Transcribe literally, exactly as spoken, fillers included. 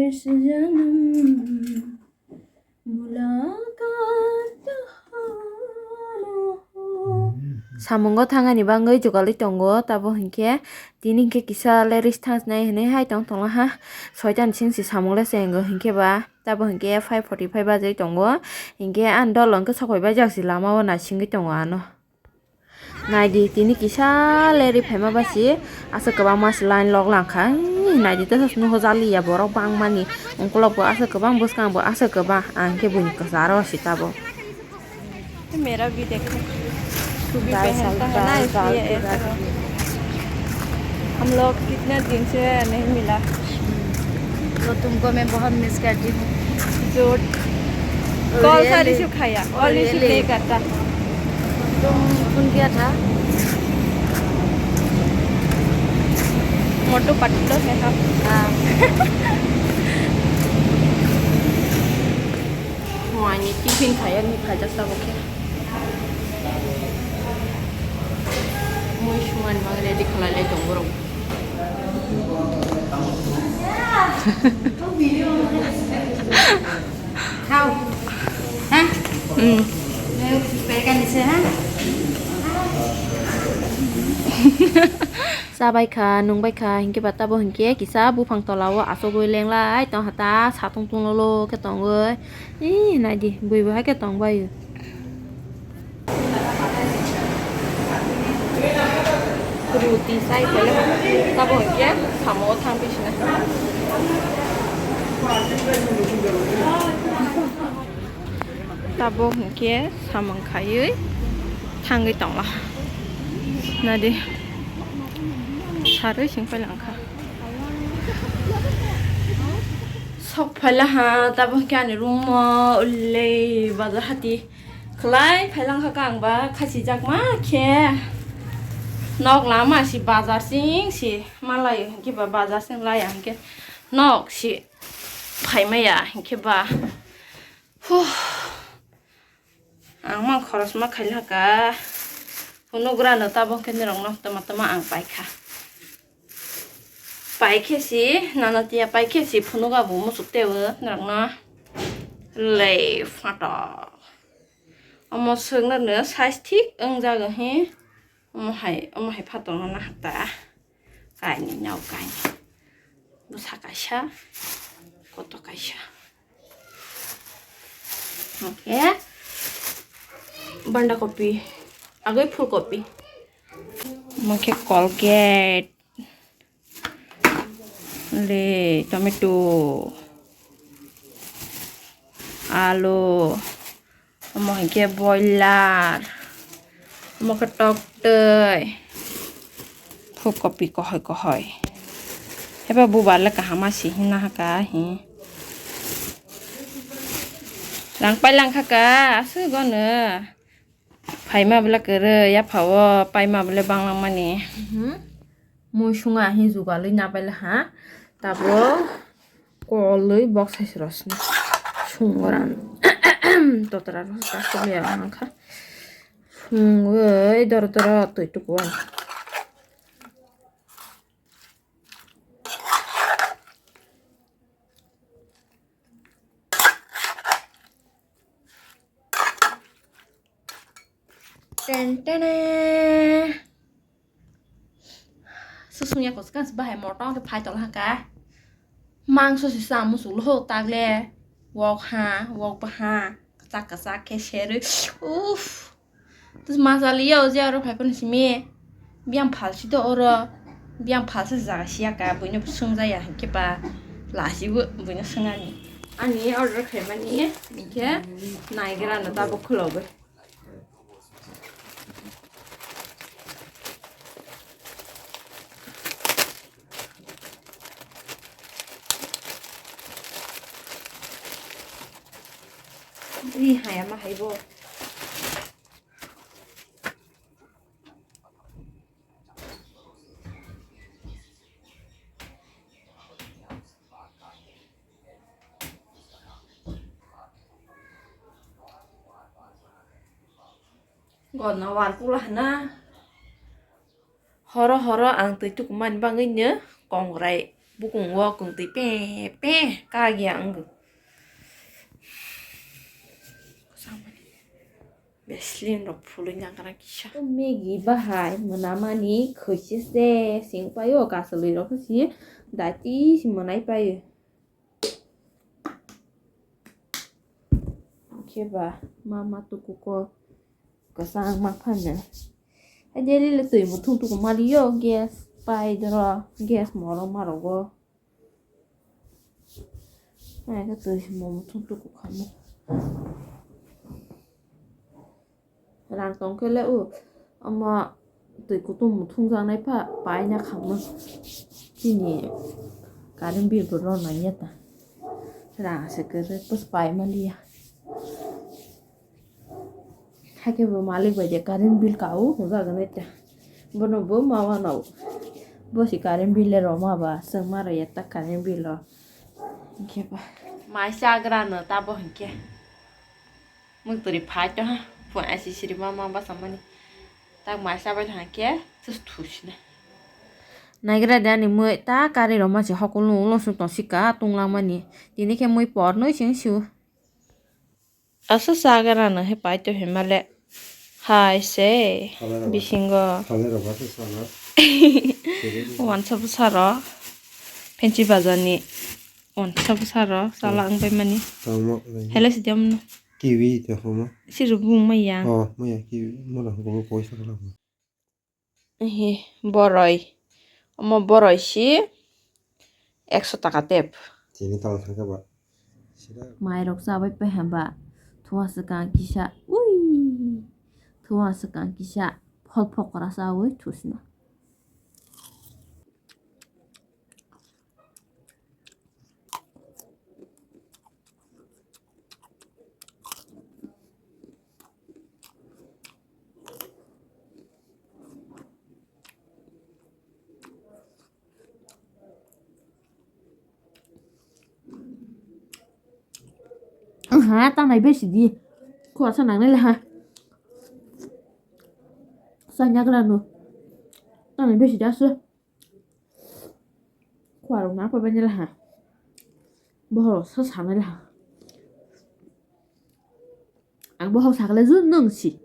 Samungo thangani bagwi jugalwi tongo, tabo hinkhe tini hinkhe kisa leris thangsnai hinwi hai tong tonglaha. Soitan singsi samung le se wngo hinkhe ba, tabo hinkhe five forty five bajwi tongo, hinkhe ani dol hinkhe sok phaibai jak si lama o naisingwi tongo ano. Naidi tini kisa leri phaima basi aswk kwbangma se line lok langkha. Naidi teisa nugo jaliya borok bangmani, ungkulok bo aswk kwbang, bwskang bo aswk kwbang, ang khe buini kwcharo si tabo. मेरा भी देखो, तू भी पहनता है ना, इसलिए ऐसा। हम लोग कितने दिन से नहीं मिला। तो तुमको मैं बहुत मिस करती हूँ। जो कॉल सा रिसीव खाया, कॉल रिसीव नहीं करता। तुम फोन किया था। मोटू पतलू है हम। हाँ। Ani tiffin khaya ni khaja sabo khe. Mui sungani bagwi ready khlai lai tong borok. Khao. Ha? Hmm. Pekan se ha? Chabai kha, nungbai kha, hinkhe ba tabo hinkhe kisa buphang tola o achugwi lenglai tong hata satung tung lolo khe tongwi. Ee, naidi, bui bo hai khe tong bai o. Ruti sai khe le, tabo hinkhe samo o thang bisina. Tabo hinkhe samung khaiwi thangwi tongla. Naidi, sarwi sing pai langkha. Sok phaila ha, tabo khe ani room o ulei bazar hati khlai phailang kha, ang ba khasijakma khe nok lama si bazar sing si malai hinkhe ba bazar sing laya hinkhe nok si phaimaya hinkhe ba. Huh. Ang mang khorosma khailaka. Phunuk rano tabok khe nirokno tama tama ang paikha. Paikhe si, nana tiya paikhe si phunuk abo musuk teo nirokno. Lei phato. Omo swkno no size thik wngjago he. Omo hai, omo hai phato no nahata. Kainwi nao kainwi. Bwsa kaisa, koto kaisa. Hwnkhe banda kopi, agwi phul kopi. Hwnkhe Colgate, le tomato, alu, omo hinkhe boiler, omo khe toktwi, phulkopi kohoi kohoi. Heba bubar le kaham asi hina haka hi. Rang pailangkha ka, aswk ono. Phaima bwle kwrwi, yaphao paima bwle banglangmani. Mhm. Mui sunga hi jugalwi nabaila ha. Tabuk kolwi bok saisrosni sungwran. Totra rok kastolia wngkha. Sungwi doro doro twi tukuan. Ten tene. Susung ya kos kan bahai moto ke phai tol haka. Mangso si sa musu lo tagle. Wok ha, wok ba ha. Kachak kachak ke seri. Uff. Tus masali ya oje aro phai pon simi. Biang phal si to oro. Biang phal sa jaga siya ka buino sung jaya ke ba. Lasi bu buino sungani. Ani order khaimani, hinkhe naigra no tabuk khulogwi. Ri haya ma haibo. Gonna war kula hana. Horo horo ang twi tukumani bagwi no kongrai Bukung o kwngtwi pe pe kagya wngkha. Vaseline rok phulwi nang kisa. Maggie bahai mwnamani khwise se sing paio, kasalwi rok si dati si mwnai paio. Khe ba mama tukuko kwchang ma phano. Hai daily le twi muthung tuku maliyo, gas pai doro, gas moro marogo. Hai khe twi muthung tuku khamo. Rang tong khe le o, omo twi kutung muthung jaknai pha paina khamma. Chini current bill bo rw nangya ta. Rang se kwrwi pus pai maliya. Hakhe bo malik bai de current bill ka-o hwnjago nai ta. Bono bo ma wanao. Bo si current bill le rw ma ba, chwng ma rw ya ta current bill o. Hinkhe ba mai chagra no tabo hinkhe. Mwtwrwi phai to ha, phone aisi siri ma ma basa mani. Tak mai chabai thang khe, sus thusina. Naigra de ani mui ta kari rok ma si hokol nung ulo sung tong sika tunglang mani. Tini khe mui por noi sing su. Asa chagra no he pai to he male. Hai se, Halai rok bisingo. Halai rok ba se sana. Wansa bwsa rok. Penchi bazar ni. Wansa bwsa rok, chala wng pai mani. Tamo lai. Hele si diam no. Kiwi te homo. Si rubung maya. Oh, maya kiwi. Mona homo koi sa kala. Ehe, boroi. Omo boroi si ekso taka tep. Tini tala thangka ba. Sida. Mai rok chabai pai hamba. Thua swkang kisa. Ui. Thua swkang kisa. Phol phokora chawi thusna. Aha, tanai besi di. Kuasa nangnai leha. Sanya grano. Tanai besi di asu. Khwarok na pa banya laha. Bohoro sa sana laha. Ang bohok sakle ju nung si.